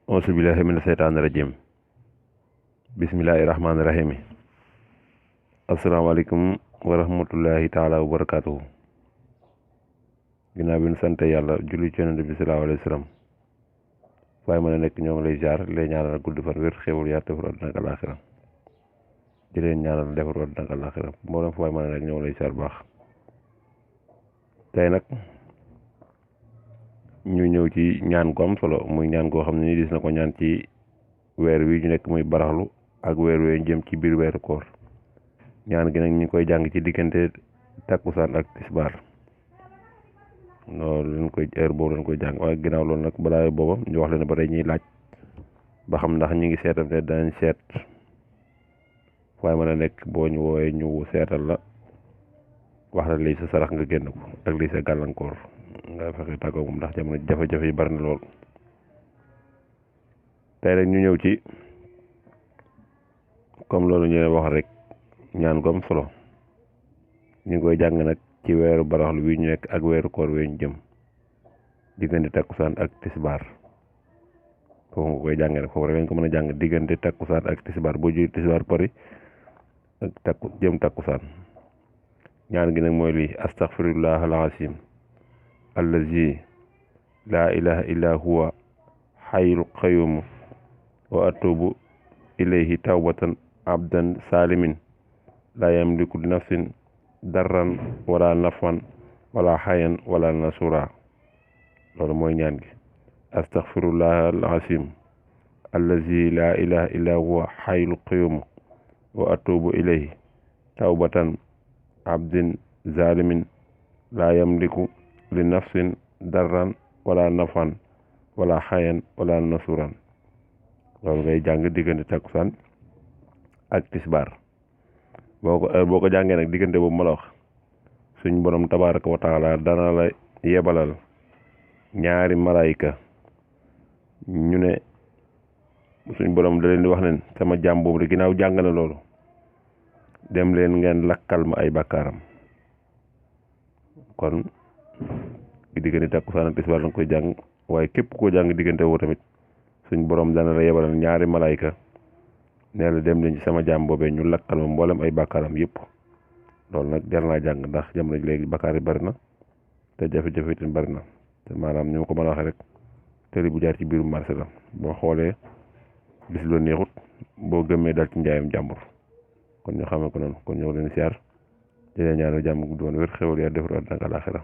auzu billahi mina seytaani rajim bismillahi rahmaani rahim asalaamaaleykum wa rahmatullahi taala wa barakaatuhu. ginnaaw bi ñu sant yàlla julli ci yonent bi sallallahu alayhi wa sallam waaye mën a nekk ñoo ngi lay jaar leen ñaanal gudd fan wér xéwal yaa defar àdduna ak àllaaxira di leen ñaanal defar àdduna ak àllaaxira mboolem fu waay mën a nekk ñoo ngi lay jaar baax. tey nag ñu ñëw ci ñaan gu am solo muy ñaan goo xam ne ni gis na ko ñaan ci weer wi ñu nekk muy baraxlu ak weer wi jëm ci biir weeru koor. ñaan gi nag ñu koy jàng ci diggante takkusaan ak tisbaar loolu leen koy heure boobu leen koy jàng waaye ginnaaw loolu nag balaa booba ñu wax leen ba tey ñuy laaj ba xam ndax ñi ngi seetal te danañ seet waaye mën a nekk boo ñu woowee ñu seetal la wax la lii sa sarax nga génn ko ak lii sa gàllankoor nga fexe tàggoo moom ndax jamono jafe-jafe yi bari na lool. tey rek ñu ñëw ci comme loolu ñu leen wax rek ñaan ko am solo ñu ngi koy jàng nag ci weeru baraxlu wi ñu nekk ak weeru koor wi ñu jëm diggante takkusaan ak tisbaar foofu nga koy jàngee nag foofu rek lañ ko mën a jàng diggante takkusaan ak tisbaar boo jël tisbaar pari ak jëm takkusaan. ñaan gi nag mooy lii astaghfirullah al-azim allazi laa ilaha illa huwa hayyul qayyum wa atubu ilayhi tawbatan abdan salimin laa yamliku li nafsin darran wala nafan wala xayan wala nasura. loolu mooy ñaan gi astaghfirullah al-azim allazi laa ilaha illa huwa hayyul qayyum wa atubu ilayhi tawbatan abdin zalimin laa yamliku li nafsin darran wala nafan wala xayan wala nasuran. loolu ngay jàng diggante takkusaan ak tisbaar boo ko jàngee nag diggante boobu ma la wax suñ borom tabaraka wa taala dana la yebalal ñaari malaayika ñu ne suñ borom da leen di wax ne sama jaam boobu de ginnaaw jàng na loolu dem leen ngeen lakkal ma ay bakkaaram. kon diggante takkusaan ak tisbaar danga koy jàng waaye képp koo jàng diggante woo tamit suñ borom dana la yebalal ñaari malaayika nee la dem leen ci sama jaam boobee ñu lakkal ma mboolem ay bakkaaram yëpp. loolu nag jar naa jàng ndax jamono ji léegi bakkaar yi bari na te jafe-jafe itam bari na te maanaam ni ma ko mën a waxee rek tëli bu jaar ci biiru marché la boo xoolee gis lu neexut boo gëmmee dal ci njaayam jàmbur. kon ñu xamee ko noonu kon ñëw leen siyaar di leen ñaanal jàmm gu doon wér xewal yaa defar àddina ak àllaaxira